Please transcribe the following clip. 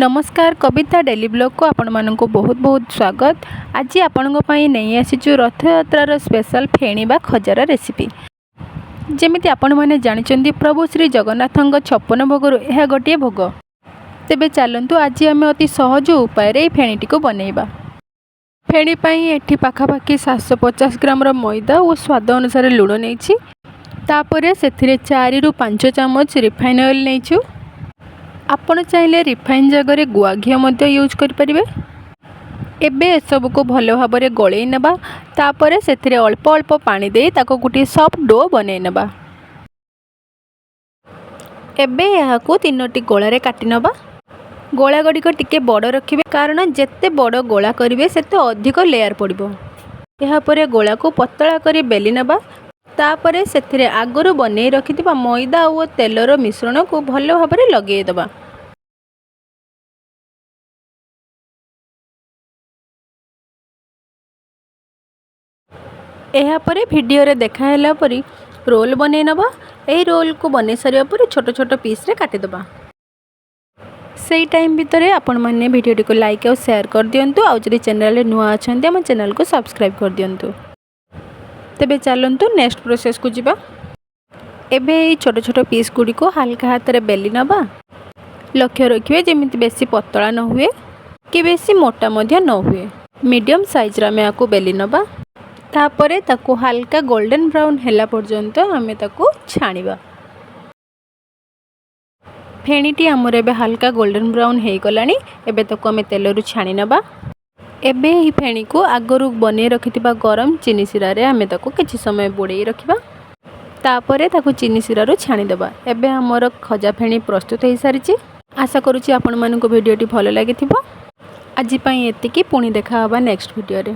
ନମସ୍କାର, କବିତା ଡେଲି ବ୍ଲଗ୍କୁ ଆପଣମାନଙ୍କୁ ବହୁତ ବହୁତ ସ୍ୱାଗତ। ଆଜି ଆପଣଙ୍କ ପାଇଁ ନେଇ ଆସିଛୁ ରଥଯାତ୍ରାର ସ୍ପେଶାଲ ଫେଣି ବା ଖଜାର ରେସିପି। ଯେମିତି ଆପଣମାନେ ଜାଣିଛନ୍ତି, ପ୍ରଭୁ ଶ୍ରୀ ଜଗନ୍ନାଥଙ୍କ 56 ଭୋଗରୁ ଏହା ଗୋଟିଏ ଭୋଗ। ତେବେ ଚାଲନ୍ତୁ, ଆଜି ଆମେ ଅତି ସହଜ ଉପାୟରେ ଏହି ଫେଣିଟିକୁ ବନେଇବା। ଫେଣି ପାଇଁ ଏଠି ପାଖାପାଖି 750 ଗ୍ରାମର ମଇଦା ଓ ସ୍ୱାଦ ଅନୁସାରେ ଲୁଣ ନେଇଛି। ତାପରେ ସେଥିରେ 4ରୁ 5 ଚାମଚ ରିଫାଇନ୍ ଅଏଲ୍ ନେଇଛୁ। ଆପଣ ଚାହିଁଲେ ରିଫାଇନ୍ ଜାଗାରେ ଗୁଆ ଘିଅ ମଧ୍ୟ ୟୁଜ୍ କରିପାରିବେ। ଏବେ ଏସବୁକୁ ଭଲ ଭାବରେ ଗୋଳେଇ ନେବା। ତାପରେ ସେଥିରେ ଅଳ୍ପ ଅଳ୍ପ ପାଣି ଦେଇ ତାକୁ ଗୋଟିଏ ସଫ୍ଟ do ବନେଇ ନେବା। ଏବେ ଏହାକୁ ତିନୋଟି ଗୋଳାରେ କାଟି ନେବା। ଗୋଳା ଗୁଡ଼ିକ ଟିକେ ବଡ଼ ରଖିବେ, କାରଣ ଯେତେ ବଡ଼ ଗୋଳା କରିବେ, ସେତେ ଅଧିକ ଲେୟାର ପଡ଼ିବ। ଏହାପରେ ଗୋଳାକୁ ପତଳା କରି ବେଲି ନେବା। ତାପରେ ସେଥିରେ ଆଗରୁ ବନେଇ ରଖିଥିବା ମଇଦା ଓ ତେଲର ମିଶ୍ରଣକୁ ଭଲ ଭାବରେ ଲଗେଇ ଦେବା। ଏହାପରେ ଭିଡ଼ିଓରେ ଦେଖା ହେଲା ପରି ରୋଲ୍ ବନେଇ ନେବା। ଏହି ରୋଲ୍କୁ ବନେଇ ସାରିବା ପରେ ଛୋଟ ଛୋଟ ପିସ୍ରେ କାଟିଦେବା। ସେଇ ଟାଇମ୍ ଭିତରେ ଆପଣମାନେ ଭିଡ଼ିଓଟିକୁ ଲାଇକ୍ ଆଉ ସେୟାର କରିଦିଅନ୍ତୁ, ଆଉ ଯଦି ଚ୍ୟାନେଲରେ ନୂଆ ଅଛନ୍ତି, ଆମ ଚ୍ୟାନେଲକୁ ସବସ୍କ୍ରାଇବ୍ କରିଦିଅନ୍ତୁ। ତେବେ ଚାଲନ୍ତୁ, ନେକ୍ସଟ ପ୍ରୋସେସ୍କୁ ଯିବା। ଏବେ ଏଇ ଛୋଟ ଛୋଟ ପିସ୍ ଗୁଡ଼ିକୁ ହାଲକା ହାତରେ ବେଲି ନେବା। ଲକ୍ଷ୍ୟ ରଖିବେ, ଯେମିତି ବେଶୀ ପତଳା ନ ହୁଏ କି ବେଶୀ ମୋଟା ମଧ୍ୟ ନ ହୁଏ। ମିଡ଼ିୟମ୍ ସାଇଜ୍ର ଆମେ ଏହାକୁ ବେଲି ନେବା। ତାପରେ ତାକୁ ହାଲକା ଗୋଲ୍ଡେନ୍ ବ୍ରାଉନ୍ ହେଲା ପର୍ଯ୍ୟନ୍ତ ଆମେ ତାକୁ ଛାଣିବା। ଫେଣିଟି ଆମର ଏବେ ହାଲକା ଗୋଲ୍ଡେନ୍ ବ୍ରାଉନ୍ ହେଇଗଲାଣି। ଏବେ ତାକୁ ଆମେ ତେଲରୁ ଛାଣି ନେବା। ଏବେ ଏହି ଫେଣିକୁ ଆଗରୁ ବନେଇ ରଖିଥିବା ଗରମ ଚିନି ଶିରାରେ ଆମେ ତାକୁ କିଛି ସମୟ ବୁଡ଼େଇ ରଖିବା। ତାପରେ ତାକୁ ଚିନି ଶିରାରୁ ଛାଣିଦେବା। ଏବେ ଆମର ଖଜା ଫେଣି ପ୍ରସ୍ତୁତ ହୋଇସାରିଛି। ଆଶା କରୁଛି ଆପଣମାନଙ୍କୁ ଭିଡ଼ିଓଟି ଭଲ ଲାଗିଥିବ। ଆଜି ପାଇଁ ଏତିକି। ପୁଣି ଦେଖା ହେବା ନେକ୍ସଟ ଭିଡ଼ିଓରେ।